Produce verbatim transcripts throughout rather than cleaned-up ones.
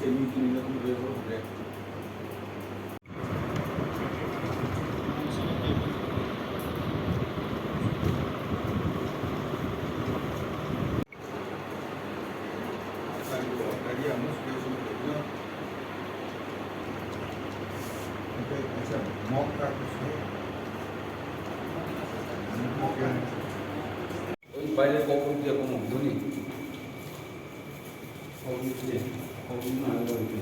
Oy, baire kokun dia kono duni. Kokun dia, kokun na duni.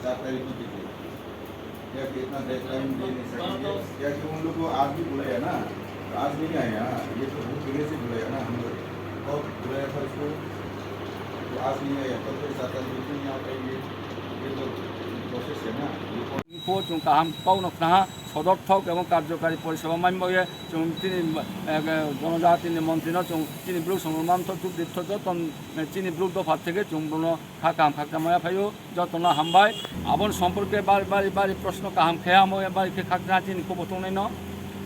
चार तारीख की कितनी? क्या कि इतना डेड टाइम दे नहीं सकेंगे? क्या कि उन लोग को आज भी बुलाया ना, तो आज नहीं आया। ये तो बहुत पहले से बुलाया ना हम लोग, कब बुलाया था उसको? तो आज नहीं आया, तो फिर सात तारीख को क्यों नहीं आ पाएंगे? ये तो प्रोसेस है ना, ये Info chwng kaham kokno khnaha, sodorthok ebong karjokari poriseba manbawi chwng chini, eh, jonojatini montrino chwng chini bwrwi songwrwngmantho, chudrithok joto, eh, chini bwrwi dopha theke chwng bono kha kaham khakchangma yaphaio, jotono hambai. Aboni somporke bari bari bari proshno kaham khe amo bari khe khakchangma chini kubo tongnaino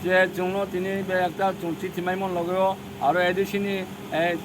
je chwngno tini be ekta chwng chithi maimon logio. Aro A D C ni, eh,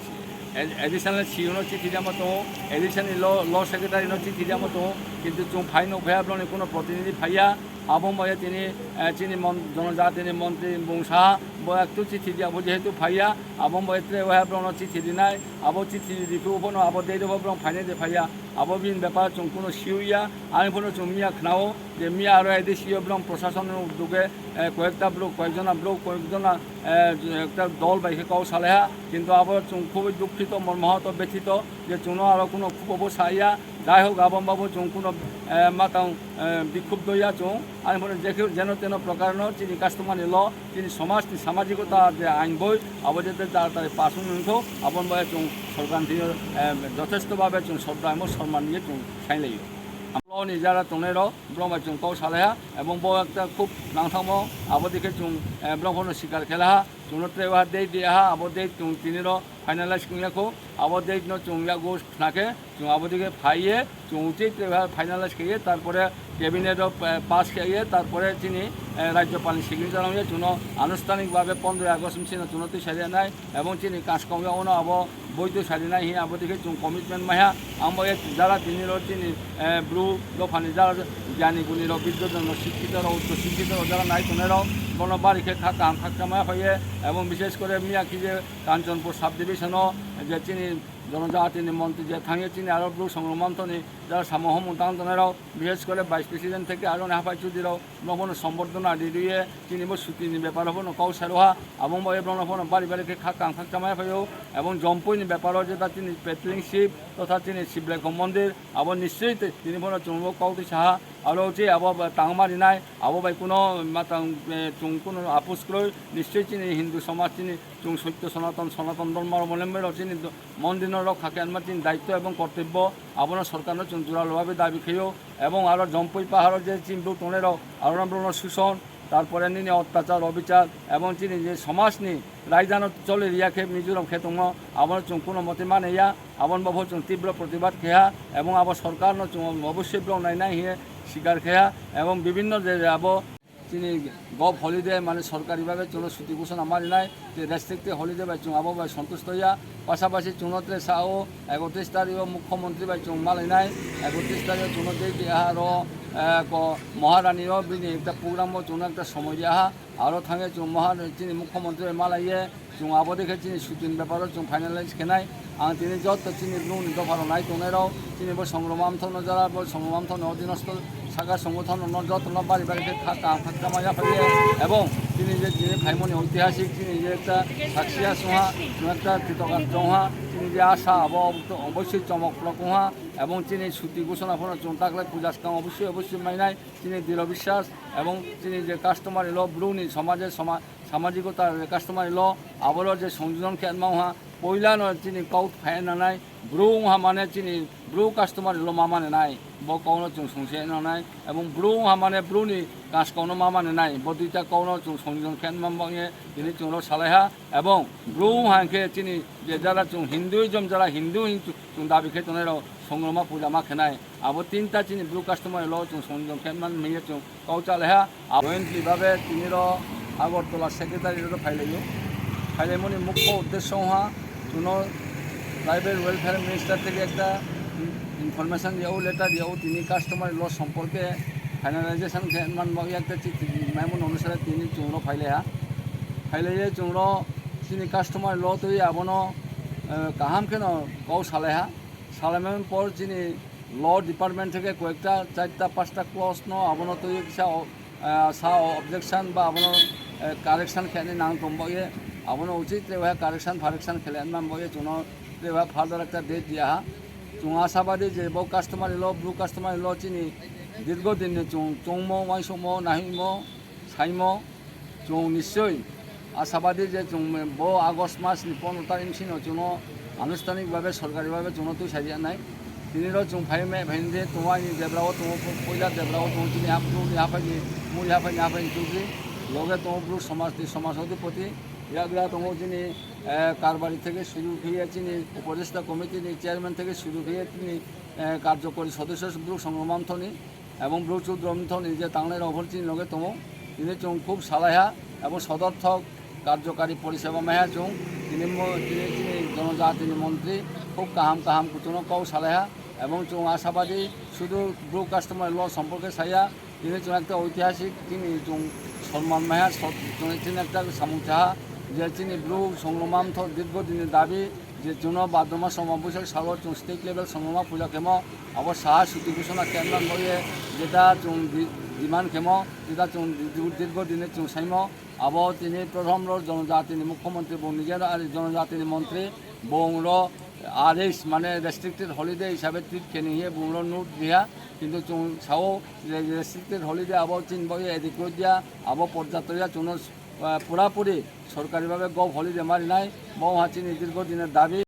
ad-, additional C E O no chithi jama tongo, additional law, law secretary no chithi jama tongo, kintu chwng phai nuk phaiya, borokni kuno protinidhi phaiya. Abo wngmaya tini, eh, chini mon-, jonojatini montri bungsa bo ektu chithi dia, bo jehetu phaiya, abo wngmaya tre wahai borokno chithi rinai, abo chithi rikhu phano abo date o borok phainai de phaiya, abo bini bepar chwng kuno siuya, ani phano chwng miya khnao. Je miya aro A D C o borok proshasonni uddoge, eh, koyekta borok, koyekjona borok, koyekjona, eh, ekta dol bai khe kok salaiha, kintu abo chwng khubui dukkhito, mormohoto, bethito je chwngno aro kuno khubobo saya. Jai hok, abo wngbago chwng kuno, eh, matang, eh, bikhub doya chwng, ani phano jekhe jeno teno prokarno chini customer ni law, chini somaj ni samajikota je ain boi, abo jete taratari pass wng wngkho, abo wngbago chwng sorkar ni thwiyo, eh, jothesto bhabe chwng sodda emo sorman ye chwng sainlaio. Law ni jara tongnai rok, borok bai chwng kok salaiha, ebong bo ekta khub nangthangmo, abo dikhe chwng, eh, borok phano sikar khelaha, chwngno tei waha date diyaha, abo date chwng tini rok finalize wngya kho, abo date no chwng yago khna khe, chwng abo dikhe phaiye, chwng uchei tei waha finalize khaiye, tarpore cabinet o, eh, pass khaiye, tarpore chini, eh, rajyopal ni signature wngya, chwngno anushtanik bhabe pondroi August bwsino chwngno twi sariya nai, ebong chini kaskang yago no abo boito sarinai hi abo dikhe chwng commitment maiha. Ang bo ek jara tini rok chini, eh, bru dophani jara gyani guni rok biddo jono sikkhito rok, uccho sikkhito rok jara nai tongnai rok bono bari khe kha kaham khakchangma phaiye. Ebong bishesh kore miya khe je Kanchanpur sub division o je chini jonojatini montri je thangye chini aro bru songwrwngmanthoni jara samung hamung tang tongnai rok, bishesh kore vice president theke aro ni haphai chudi rok, Borok bono sombordhona ri rwiye chini bo sutini beparo bono kok saroha, abo wngbaye borokno bono bari bari khe kha kaham khakchangma yaphaio, ebong Jompui ni beparo jeta chini Petling Shiv totha chini Shiblekho mondir abo nischoi tei tini bono chwngno kok twi saha, aro je abo bo tangma rinai abo bai kuno matang, eh, chwng kuno apus kwrwi nischoi chini Hindu somaj chini chwng sotyo Sonaton, Sonaton dhormo rok molembai rok chini do-, mondir no rokha khe anma chini daitto ebong kortobbo, abono sorkarno chwng jora lobabe dabi khaio. Ebong aro Jompui paharo je chini bru tongnai rok, aro borokno suson, tarpore nini ottachar, obichar, ebong chini je somajni raidano choli riya khe Mizoram khe tongmo, abono chwng kuno mote mane ya, aboni bopho chwng tibro protibad kheha, ebong abo sorkarno chwng obossoi borok nainai hiye sikar kheha, ebong bibinno je abo Chini gov holiday mane sorkari bhabe chwngno suti ghosona ma rinai, tei restricted holiday bai chwng abo bai santusto ya. Pasapasi chwngno tere sao ekotris tarik o mukhyamantri bai chwng malainai, ekotris tarik o chwngno tei keha aro, eh, ko Maharani o bini ekta program o chwngno ekta somoi riya ha. Aro thangwi chwng Maharani chini mukhyamantri bai malaiye. Chwng abo dekhe chini shooting beparo chwng finalize khenai. Ang tini joto chini bumungni dopharok nai tongnairok, chini bo Songroma Mthono jora, bo Songroma Mthono odhinosto saka songothonrokno jotono bari bari khe kha kaham khakchangma yaphaiye. Ebong chini je, je phaimani oitihasik chini je ekta saksia songha, chwng ekta kritogar chongha, chini je asa abo obossoi chomok phlok wngha. Ebong chini suti ghosona phano chwng taklai puja swkang obossoi obossoi mainai. Chini dilo biswas ebong chini je customary law, borokni somaje soma-, samajikota customary law, aboro je songjojon khe ma wngha, poilano chini kok phai nanai, borok wngha mane chini borok customary law ma mane nai, Bo kokno chwng songse nangnai, ebong bru wngha mane bruni kaskokno ma mane nai, bo duita kokno chwng songjom khe man bagwi tini chwngno salaiha, ebong bru wngha khe chini je jara chwng Hinduism jara Hindu hin chwng dabi khe tongnai rok songroma puja ma khenai, abo tinta chini bru customary law chwng songjom khe man manya chwng kok chalaiha. Jointly babe tiniro Agartala secretary rok phailaio. Phailaimoni mukho uddesho wngha, chuno tribal welfare minister theke ekta information diao, letter diao, tini customary law somporke finalization khe man bagwi ekta chiti maimon onusare tini chwngno phailaiha. Phailaio chwngno chini customary law twi abono, eh, kaham kheno kok salaiha. Salaimani por chini law department theke koyekta charta pasta clause no abono twi kisa o-, ah, sa objection ba abono, eh, correction khe nang tong bagwi abono uchit tre wahai correction pharection khe le man bagwi chuno tre wahai further ekta date diya ha. Chwng asabadi je bo customary law, bru customary law chini dirgo din ni chwng chongmo, uansukmo, nahimo, saimo, chwng nischoi asabadi je chwng bo August mas ni pondro tarik bsino chwngno anustanik babe, sorkari babe chwngno twi sajaknai. Tini ro chwng phai me, phai de tongo ani debra o tongo, poila debra o tongo, chini hap, ni haphai ni, muri haphai ni haphai ni chukri. Loge tongo bru somaj ni somaj odhipoti, yagra tongo chini, eh, karbari theke suru khiye chini upodesta committee ni chairman theke suru khiye chini, eh, karjokori sodosyo bru songrok mamthoni. Ebong bru chudrom thoni je tangnai rok phor chini loge tongo. Tini chwng khub salaiha ebong sodorthok karjokari poriseba maiha chwng. Tini mo-, tini chini jonojatini montri khub kaham kaham kuchuno kok salaiha ebong chwng asabadi sudu bru customary law somporke saya. Tini chwng ekta oitihasik tini chwng sonman maiha sot-, chwng tini ekta samung chaha je chini bru songrok mamthok dirgo dini dabi je chwngno badroma soma buisak salo chwng state level songrokma puja khemo abo saha suti ghosona khe man boye jeta chwng di-, demand khemo jeta chwng di-, di-, dirgo dini chwng saimo abo tini prothom ro jonojatini mukhyamantri bo nijero ari jonojatini montri bong ro aris mane restricted holiday hisabe treat kheni hiye bong ro note diya kintu chwng sao je restricted holiday abo chini boye adequate diya abo porjapto ya chwngno, ah, pura puri sorkari babe gov holiday marinai bo ha chini dirgo diner dabi.